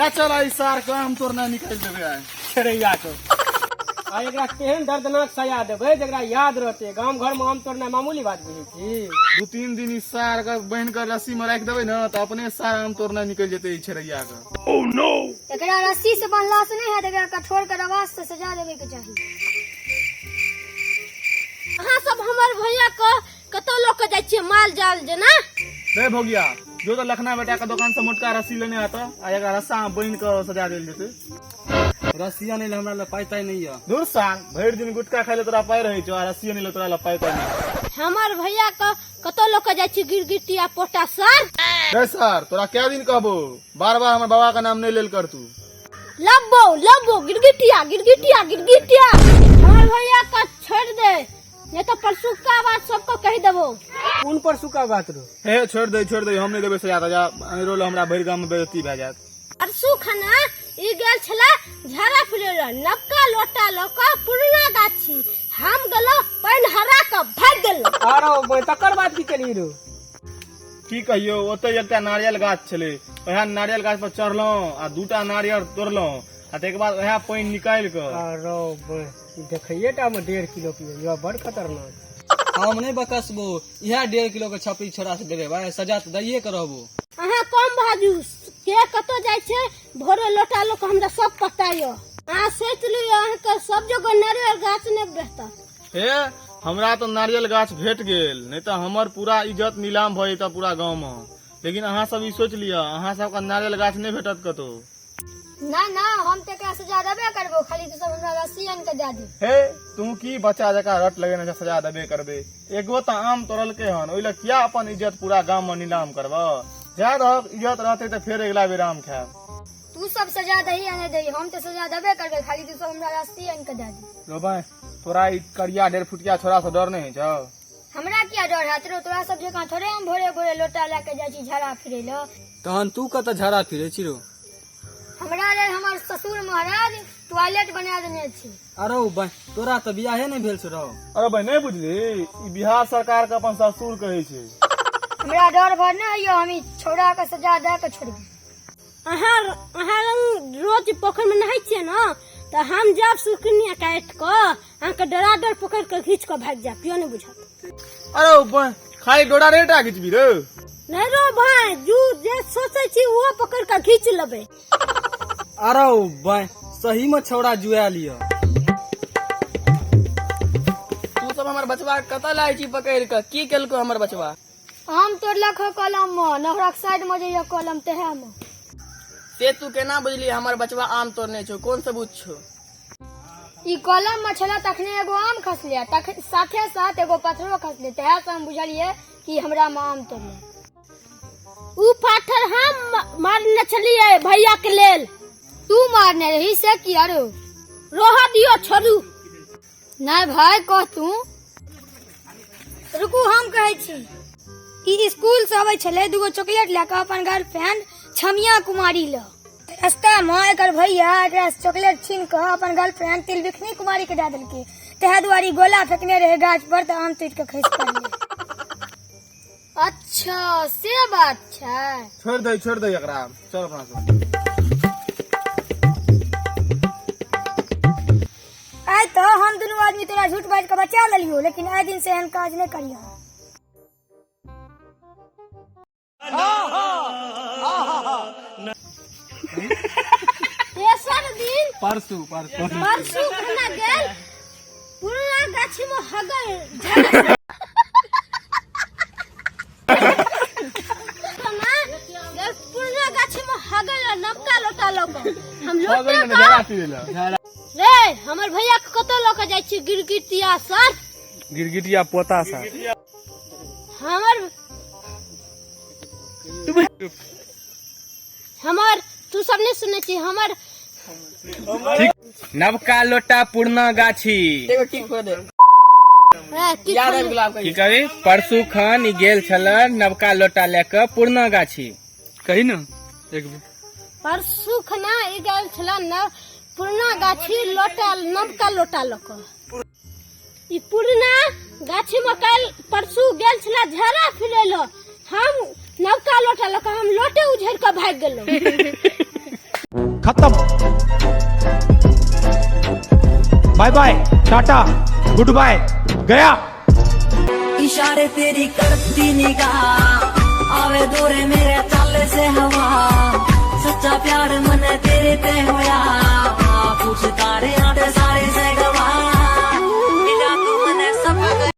ले चल आई सार के आम तोड़ना निकालि देबै आइ। छेड़ैया के आ एकरा केहन दर्दनाक सजा देबै जेकरा याद रहतै। गाम घर में आम तोड़नाइ मामूली बात बुझै छी? 2-3 दिन ई सार के बान्हि के रस्सी में राखि देबै ने तऽ अपने सार आम तोड़ना निकलि जेतै ई छेड़ैया के। एकरा रस्सी से बांधला से नहीं हैत, एकरा कठोर के रवास से सजा देवे के चाही। अहाँ सब हमर भैया के कतौ लऽ के जाइ छियै माल जाल जेना? रे भोगिया, जो तो लखना बेटा के दुकान से मोटका रस्सी लेने आता आ एकरा रस्सा में बान्हि के सजा देल जेतै। रस्सी आनै लए हमरा लग पाइ ताइ नहि यऽ। दूर साल भरि दिन गुटखा खाइ ले तोरा पाइ रहै छौ आ रस्सी आनै ले तोरा लग पाइ ताइ नहि। हमर भैया के कतौ लऽ के जाइ छी गिरगिटिया पोटा सर? रे सर, तोरा कै दिन कहबो बार बार हमर बाबा के नाम नहि लेल कर तू। लब्बो लब्बो गिरगिटिया गिरगिटिया गिरगिटिया। हमर भैया के छोड़ दे, नहीं तो परसुका बात सबको कह देबो। कोन परसुका बात रो? हे छोड़ दे छोड़ दे, हम नहि देबै सजा तजा, अनेरो लए हमरा भरि गाम में बेइज्जती भए जायत। परसू खाना ई गेल छला झाड़ा फिरे ला, नवका लोटा लऽ कऽ पुरना गाछी, हम गेलो पानि हरा कऽ भागि गेलो। आरो तकर बाद की केलही रो? की कहियो, ओतै एकटा नारियल गाछ छलै, ओएह नारियल गाछ पर चढ़लहुँ आ दूटा नारियल तोड़लहुँ आ ताहिके बाद ओएह पानि निकालि कऽ। आरो देखैये टा में 1.5 किलो के यऽ, बड़ खतरनाक। हम नहि बकसबो, इएह 1.5 किलो के छपरी छोड़ा से देबै भाई, सजा तऽ दैये के रहबो। अहाँ कम बाजू, के कतौ जाइ छै भोरे लोटा लोक हमरा सब पता यऽ। अहाँ सोचि लियौ अहाँके सब जगह नारियल गाछ नहि भेटत। हे हमरा तऽ नारियल गाछ भेट गेल, नहि तऽ हमर पूरा इज्जत नीलाम भऽ जैता पूरा गाँव में। लेकिन अहाँ सब ई सोचि लिअ, अहाँ सबके नारियल गाछ नहि भेटत कतौ। ना ना, हम तऽ एकरा सजा देबे करबो, खाली तू सब हमरा रस्सी आनि के दए दे। हे तू की बच्चा जकाँ रट लगेने छह सजा देबे करबे? एगो तऽ आम तोड़लकै हन, ओहि लए किया अपन इज्जत पूरा गाम में नीलाम करबह? जा रहक इज्जत रहतै तऽ फेर अगिला बेर आम खायब। तू सब सजा दही या नहि दही, हम तऽ सजा देबे करबै, खाली तू सब हमरा रस्सी आनि के दए दे। रो भाई, तोरा ई करिया 1.5 फुटिया छोरा से डर नहि होइ छौ? हमरा किया डर हैत रो, तोरा सब जकाँ थोड़े हम भोरे भोरे लोटा लए के जाइ छी झाड़ा फिरै लए। तहन तू कतऽ झाड़ा फिरै छी रो? हमरा लेल हमर ससुर महाराज टॉयलेट बना देने छी। अरे बा, तोरा तऽ बियाहे नहि भेल छौ रौ। अरे भाई नहि बुझली, ई बिहार सरकार के अपन ससुर कहै छै। हमरा डर भर नहि होइए, हम ई छौड़ा के सजा दए के छोड़बै। अहाँ अहाँ रंग रोज पोखरि में नहाय छियै ने, तऽ हम जायब सुकनिया काटि कऽ अहाँके डरा डर पकड़ि कऽ घीच कऽ भागि जायब, केओ नहि बुझत। अरे बा, खाली डोरा रेटा घिचबी रे? नहि रो भाई, जू जे सोचै छी ओहो पकड़ि कऽ घीच लेबै। अरे बा, सही में छौड़ा जुआ लिअ। तू सब हमर बचवा के कतऽ लाय छी पकड़ि कऽ? की केलको हमर बचवा? आम तोड़लक हो कलम में, नहरक साइड में जे यऽ कलम तेहे में। से तू केना बुझली हमर बचवा आम तोड़ने छौ? कोन सबूत छौ? ई कलम में छला तखने एगो आम खसले, तख साथे साथ एगो पत्थरो खसले, तेहे से हम बुझलिए कि हमरा में आम तोड़ले। ऊ पाथर हम मारने छलियै भैया के लेल। तू मारने रही से की? आरो रह दियौ, छोड़ू। नहीं भाई, कह तू। रुकू, हम कहै छी। ई स्कूल से अबै छलै दूगो चॉकलेट लए कऽ अपन गर्लफ्रेंड छमिया कुमारी लए। रास्ता में एकर भैया एकरा से चॉकलेट छीन कऽ अपन गर्लफ्रेंड तिलबिखनी कुमारी के दए देलकै, तहे दुआरे ई गोला फेंकने रहे गाछ पर तऽ आम टूटि कऽ खसि पड़लै। अच्छा से बात छै। छोड़ दे छोड़ दे एकरा, चल अपना सब। आइ तऽ हम दुनू आदमी तोरा झूठ बाजि कऽ बचा लेलियौ, लेकिन आइ दिन से एहन काज नहि करियह। तेसर दिन परसू परसू परसू खाना गेल पुरना गाछी में हगल पुरना गाछी में हगल नवका लोटा लऽ कऽ हम लोटे कऽ रे हमर भैया के कतऽ लऽ कऽ जाइ छी गिरगिटिया सर? गिरगिटिया पोता सर। हमर हमर तू सब नहीं सुनै छी हमर। नवका लोटा पुरना गाछी। एगो ठीक कर दे। रे, की याद आबि गेल आब। की कही, परसू खन ई गेल छल नवका लोटा लए कऽ पुरना गाछी। कही ने एक बेर। परसू खना ई गेल छल न पुरना गाछी लोटा नवका लोटा लऽ कऽ। ई पुरना गाछी में काल्हि परसू गेल छला झाड़ा फिरै लए, हम नवका लोटा लऽ कऽ हम लोटे उझरि कऽ भागि गेलहुँ। खत्म, bye bye, tata, goodbye, गया। इशारे तेरी करती निगाह आवे दूरे मेरे चाले से हवा।